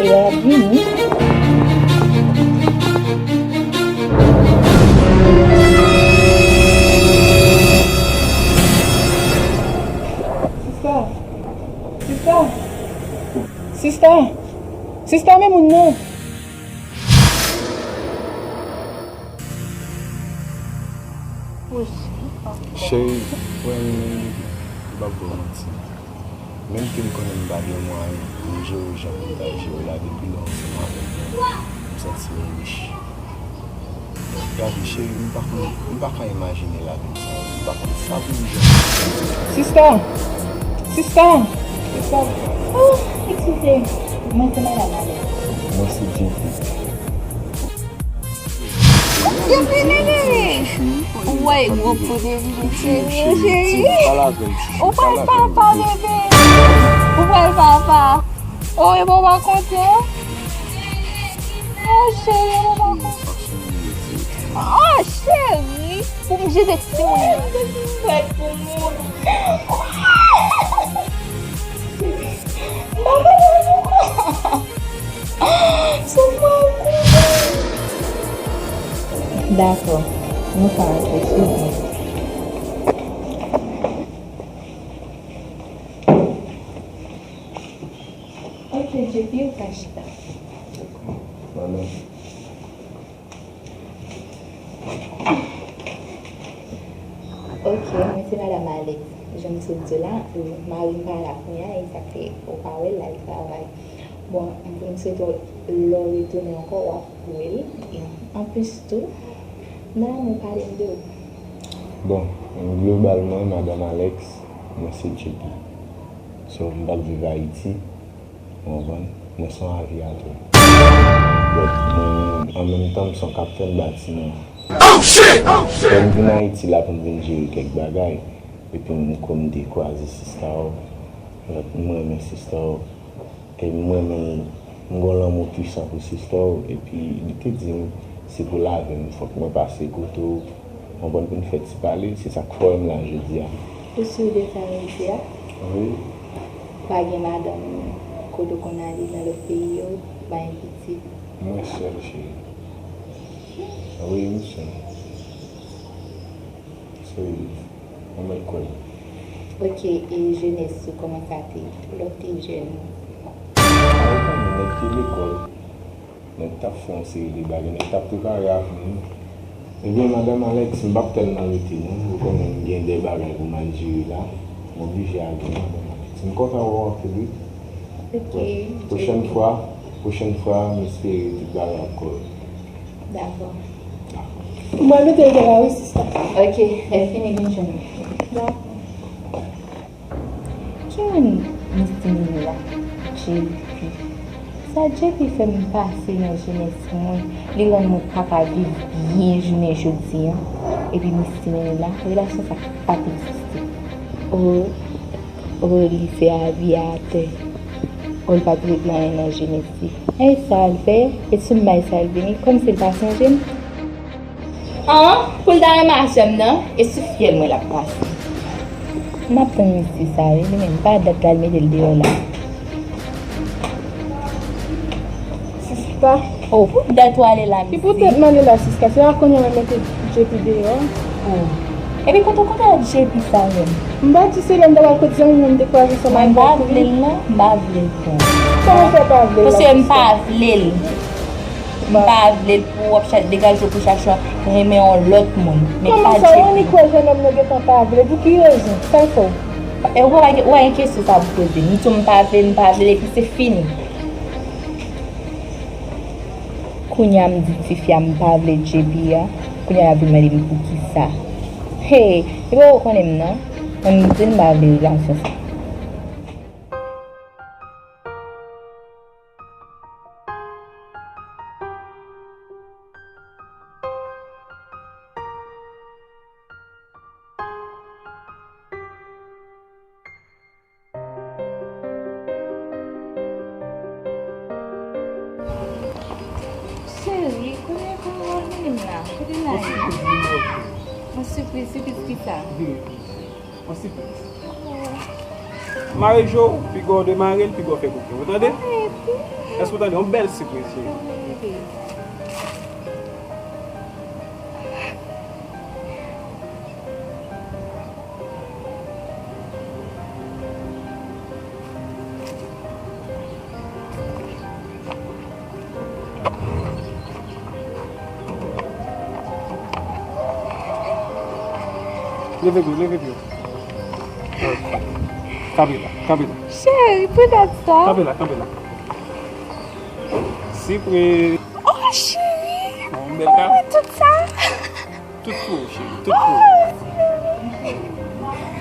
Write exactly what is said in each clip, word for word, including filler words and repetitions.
Lè y ap vini. Sista! Sista! Sista! Sista, men moun nan! Cheri, wè, m p ap ba w manti. Menm ke m konnen m pa gen mwayen pou m jere w jan pou m ta jere w la, depi lè w ansanm avèk mwen, m santi m rich. Gade, cheri, m pa konn, m pa ka imajine lavi m san ou. M pa konn sa pou m jere. Sista! Sista! Sista! Oh, eskize. Mwen se madanm Alex. Mwen se Jeffy. Jeffy, bebe! Ou wè gwo po de vini, cheri, cheri. Ou pral papa, bebe! Ou pral papa! Oh, e bon, w pa kontan? Oh, cheri, e bon, w pa kontan? Oh, cheri! Pou m jete timoun nan. Mwen pou moun. Mwen pa konn poukwa. Sou mwen pou moun. Dakò. Nou ka rantre sou mwen. Ok, Jeffy, ou ka chita. Madanm. Ok, mwen se madanm Alex. Jan m sot di w la, mari m pa la kounye a, e sa fè ou pa wè l, l al travay. Bon, m vle m swete w lè w retounen ankò, w ap wè l. E anplis tou, m la, mwen pale m de ou. Bon, globalman, madanm Alex, mwen se J P. So, m p ap viv Ayiti. Ou konprann? Mwen se yon avyatè. But, mwen, an menm tan, m se yon kaptèn batiman. Lè m vin Ayiti la pou m vin jere kèk bagay, epi m, m te kwaze sista w, m renmen sista w, e m renmen, m gen yon lanmou pwisan pou sista w, epi li te di m, se pou lavi m, fòk mwen pase kote w, konprann, pou n fè ti pale, se sa k fè w wè m la jodi a. Ou si w de sa, mesye a? Wi. Pa gen madanm kote w konn ale nan lòt peyi yo, pa gen pitit? Mwen sèl, cheri. Wi, m sèl. Se, mwen mèt kwè. Ok, e jenès ou, kòman sa te ye lè w te jèn? Mwen te lekòl. Nèg t ap fè yon seri de bagay, nèg t ap prepare avni nou. Ebyen, madanm Alex, m p ap tèlman rete non, ou konnen m gen de bagay pou m al jere la. M oblije ale, madanm Alex. M kontan wè w anpil, wi. Ok. Pwochèn fwa, pwochèn fwa, m espere tout bagay ap kòrèk. Dakò. Dakò. M pral mete l deyò, wi, sista. Ok, lè fini, vin jwenn mwen. Dakò. Ki moun Misty Nene la? J P. Sa J P fè m pase nan jenès mwen, li rann mwen pa ka viv byen jounen jodi a. Epi Misty Nene la, relasyon sa p ap egziste. O, o, li se avyatè. O, li p ap regle anyen nan jenès li. E sa l fè? E sou m bay sa l vini, kòmsi l pa sonje m? An, pou l ta renmen afè m nan, e sou fyèl mwen l ap pase. M ap tann mesye sa, wi, li menm, pa dat l al mete l deyò la. Sista. Oh, pou dat ou ale la, mesye. Ki poutèt m ale la, sista? Se pa kounye a mwen mete J P deyò? Oh. Epi kote w konn al J P sa menm? M pa di se lè m t ap al kot zanmi mwen, m te kwaze ansanm avèk li. Mwen pa vle l non, m pa vle l pran. Kòman sa w pa vle l la, sista? Paske m pa vle l. M pa vle l pou w ap cha-, degaje w pou chache renmen yon lòt moun. Men pa J P. Kòman sa, w annik wè jennonm nan gentan pa vle? Pou ki rezon? Sa l fè w? E ou pa gen, ou pa gen kesyon sa pou poze m. M di w m pa vle l, m pa vle l, epi se fini. Kounye a m di tifi a m pa vle J P a, kounye a l ap vin mande m poukisa. Hey, epa ou konnen m non? Mwen m di l m pa vle relasyon sa. Cheri, kote, kote w al mennen m la? Kote n ale? Yon sipriz, sipriz kisa? Yon sipriz. Mare je w, piga w demare l, piga w fè koken. Ou tande? Èske w tande? Yon bèl sipriz, cheri. Leve pye w, leve pye w. Kanpe la, kanpe la. Cheri, poutèt sa. Kanpe la, kanpe la. Sipriz. Oh, cheri. Yon bèl kado. Mwen tout sa. Tout pou ou, cheri, tout pou ou. Oh, cheri.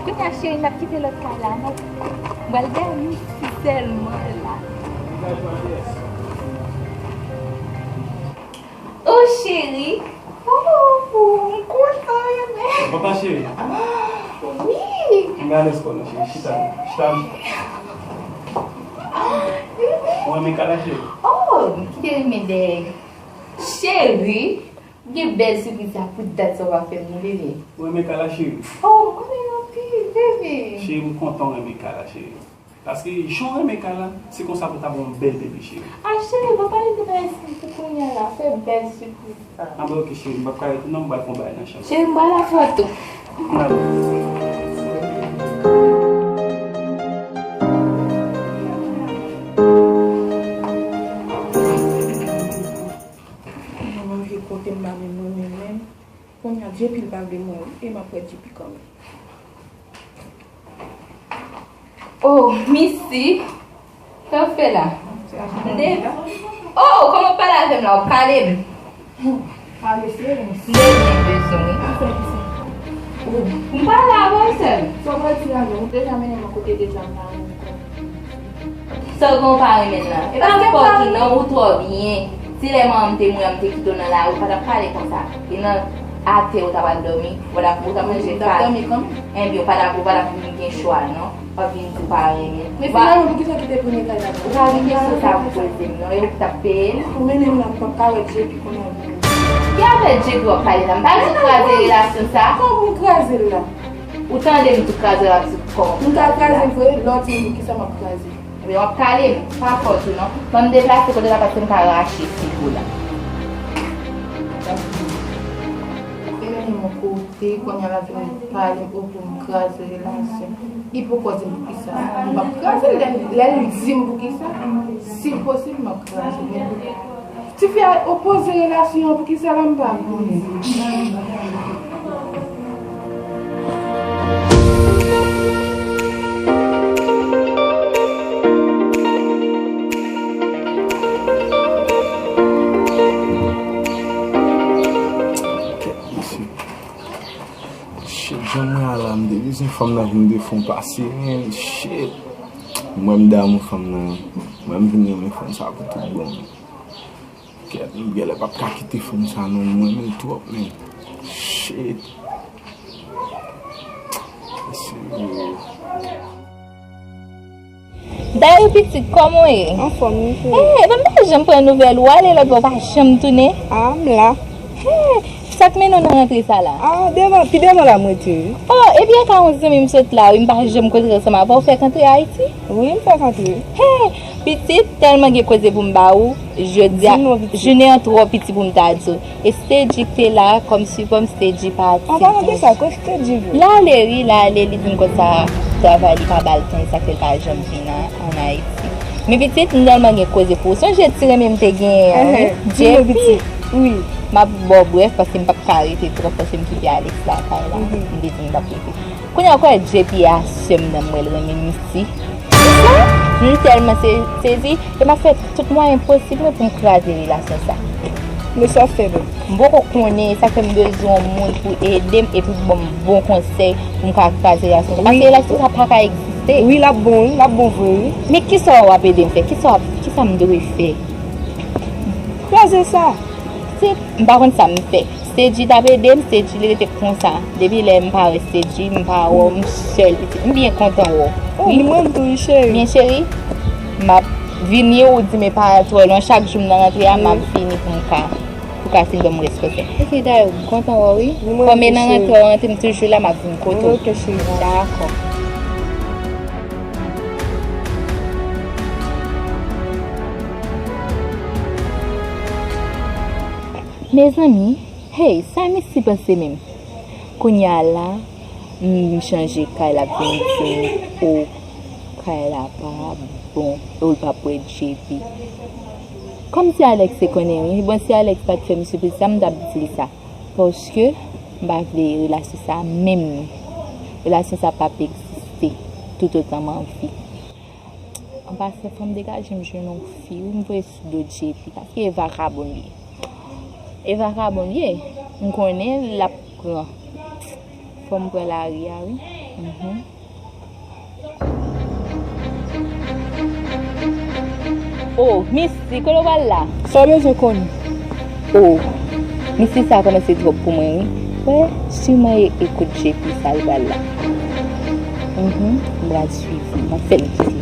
Kounye a, cheri, n ap kite lòt kay la, n ap, m pral dèmi si sèlman la. Oh, cheri. Oh, m kontan, renmen. Kontan, cheri? Wi. M alèz kò nou, cheri. Chita, chita, chita. Ou renmen kay la, cheri? Oh, m kite renmen dèyè. Cheri, gen bèl sipriz sa pou dat sa w pa fè m, non, bebe. Ou renmen kay la, cheri? Oh, m renmen anpil, bebe. Cheri, m kontan w renmen kay la, cheri. Paske jan w renmen kay la, se konsa pou ta ba w yon bèl bebe, cheri. A, cheri, pa pale de bagay sa pou kounye a la. Fè bèl sipriz sa. A, bon, oke, cheri, m p ap ka rete non, m pral fè yon bagay nan chanm. Cheri, m pral avè w tou. N ale. Mwen menm, vye kote m pa menm renmen menm. Kounye a, J P li pa vle mwen, wi, e m ap wè J P kanmenm. Oh, misi. Sa w fè la? M te, oh, kòman w pale avè m la? W ap kale m? Pale serye. M te gen bezwen, wi. Pou m pale avè w sèl. Sa w pral di la menm? Ou deja mennen m yon kote deja m pa renmen kò. Sa w gen w pa renmen l la? E pa nenpòt ou non, ou twò byen. Si lè manman m te mouri an, m te kite w nan lari, ou pa t ap pale konsa. E nan atè ou ta pral dòmi, ou pa t ap, ou t ap manje kat. Wi, m t ap dòmi kanmenm. Enben, ou pa t ap, ou pa t ap vin gen chwa, non. W ap vin di w pa renmen. Men finalman, poukisa w kite premye kay la? Ou pa gen kesyon sa pou poze m, non. E ou ki t ap peye l? Ou mennen m la, m p ap ka wè J P kounye a. Ki afè J P w ap pale la? M pa di w kraze relasyon sa. Kòman pou m kraze l la? Ou tande m di w kraze l, w ap di kòman pou m kraze l la. M ka kraze l vre, lè w di m poukisa m ap kraze l. Ebyen, w ap kale m, pa fòs ou non. Ban m deplase kote la, paske m ka rache figi w la. Li mennen m yon kote, kounye a l ap vin pale m, o, pou m kraze relasyon. Li poko di m poukisa. M p ap kraze l, lè, lè l di m poukisa. Si l posib, m ap kraze l. Men pou Tifi a opoze relasyon an, poukisa la m pa konnen? Kèt, mesye. Shit, jan mwen a la, m te bezwen fanm nan pou m te fè yon pase, men shit. Mwen m damou fanm nan. Mwen m vin renmen fanm sa pou tout bon. Kèt, m genlè p ap ka kite fanm sa non, m renmen l twòp, men. Shit. Mesye. Dayou pitit, kòman w ye? Anfòm, wi, cheri. Hey, epi m pa janm pran nouvèl ou, ale lòt bò, w pa janm tounen. A, m la. Hey, sa k mennen w nan rantre sa la? A, devan, pi devan la m rete, wi. Oh, epi e ka yon zanmi m sot la, wi, m pa janm koze ansanm avè w, w fèk antre Ayiti? Wi, m fèk antre. Hey, pitit, tèlman gen koze pou m ba ou, jodi a, jounen an twò piti pou m ta di w. E Stedji k te la kòm sipò m, Stedji pati. An palan de sa, kote Stedji vre? L ale, wi, l ale, li di m konsa, travay li pa ba l tan, e sa k fè l pa janm vin an, ann Ayiti. Men pitit, m tèlman gen koze pou ou. Sonje ti renmen m te genyen an, wi. J P. Wi. M ap ba w brèf, paske m p ap ka rete twòp, paske m kite Alex lakay la. M te di m p ap rete. Kounye a, ou kwè J P a sè m nan, m wè l renmen Missy. Kisa? M tèlman se-, sezi, e m ap fè tout mwayen posib mwen pou m kraze relasyon sa. Men sa w fè menm? M poko konnen, sa fè m bezwen yon moun pou ede m epi pou ban m bon konsèy pou m ka kraze relasyon sa. Paske relasyon sa pa ka egziste. Wi, l ap bon, wi, l ap bon vre, wi. Men kisa w ap ede m fè? Kisa w ap, kisa m dwe fè? Kraze sa. Se, m pa konn sa m fè. Stedji t ap ede m, Stedji li rete konsa. Depi lè m pa wè Stedji, m pa wè w, m sèl pitit. M byen kontan wè w. Oh, wi. Mwen tou, wi, cheri. Men cheri, m ap vini, ou di m e pa al twò lwen. Chak jou m nan rantre a, m ap vini pou m ka, pou ka fin ban m responsab. Ok, dayè, m kontan wè w, wi. Kòm e nan rantre w rantre, m toujou la, m ap vin kote w. Ok, cheri. Dakò. Mezanmi, hey, sa Misty panse menm? Kounye a la, m chanje kay, l ap vin di m, o, kay la pa bon, o, l p ap wè J P. Kòmsi Alex te konnen, wi. Bon, si Alex pa t fè m sipriz sa, m t ap di l sa. Paske m pa vle relasyon sa menm. Relasyon sa p ap egziste toutotan m anvi. An pasan, fò m degaje m jwenn yon fi, wi, m voye sou do J P, paske e vakabon li ye. E vakabon li ye, m konnen l ap pran. Fò m pran lari a, wi. Mhm. Oh, Misty, kote w pral la? Sa w bezwen konnen? Oh, Misty sa kòmanse twòp pou mwen, wi. Wè, siman e, e kot J P sa l pral la. Mhm, m pral swiv li, m ap fè l kite.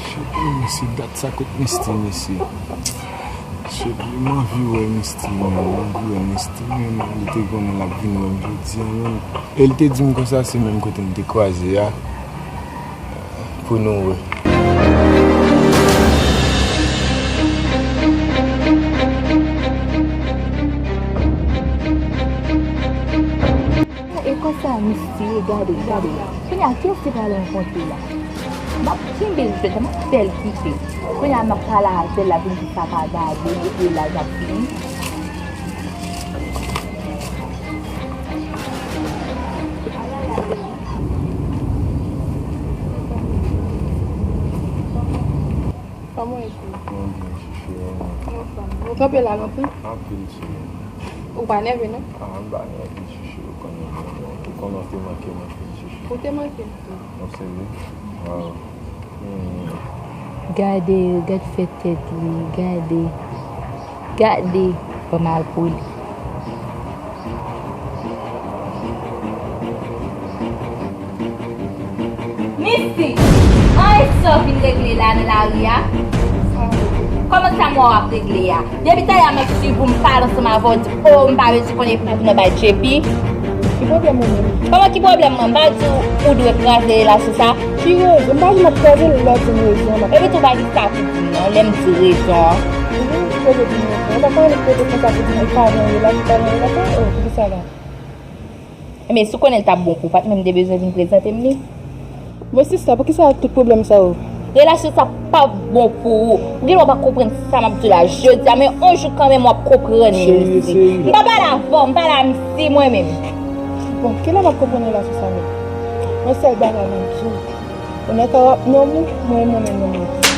Shit, men se dat sa kot Misty, mesye. Shit, m anvi wè Misty, man. M anvi wè Misty, men li te konnen l ap vin wè m jodi a, men. E li te di m konsa, se menm kote n te kwaze a. Pou nou wè. E konsa, Misty, gade, gade. Kounye a, kiyès te pral rankontre la? M ap kenbe l, m ap fè l kite. Kounye a, m ap pale avè l, l ap vin di sa pa gade, epi laj ap fini. Kòman w ye? Mwen byen, chouchou, e ou menm? Anfòm. Ou kanpe la lontan? Anpil, cheri. Ou pa nève, non? Ah, m pa nève, chouchou, ou konnen mwen, ou konnen w te manke m anpil, chouchou. Ou te manke m tou. Ou serye? Waw. Hmm. Gade, gad fè tèt li, gade. Gade, fè mal pou li. Misty, anyen sa w vin regle la nan lari a? Kòman sa m wè w ap regle a? Depi talè a m ap swiv ou, m pale ansanm avè w, di, o, m pa bezwen konnen pou w nan bay J P. Ki pwoblèm ou menm? Kòman ki pwoblèm mwen? M pa di w ou dwe kraze relasyon sa? Ki rezon? M pa di m ap kraze l, lè w di m rezon an, m ap... Epi tou pa gen sa pou di m non, lè m di rezon an. Ou vin poze pou m rezon. Ou pa ka annik poze konsa pou di m ou pa nan relasyon, ou pa nan relasyon. Oh, poukisa la? Men si w konnen l t ap bon pou w, pa t menm te bezwen vin prezante m li. Bon, sista, poukisa tout pwoblèm sa yo? Relasyon sa p ap bon pou ou. Ou gen dwa pa konprann sa m ap di w la jodi a, men yon jou kanmenm w ap konprann li, Misty. M pa pale avè w, m pale a Misty mwen menm. Bon, kilè m ap konprann relasyon sa menm? Yon sèl bagay m ap di w. Ou nan ka w ap nonm ou, mwen menm mwen nonm mwen.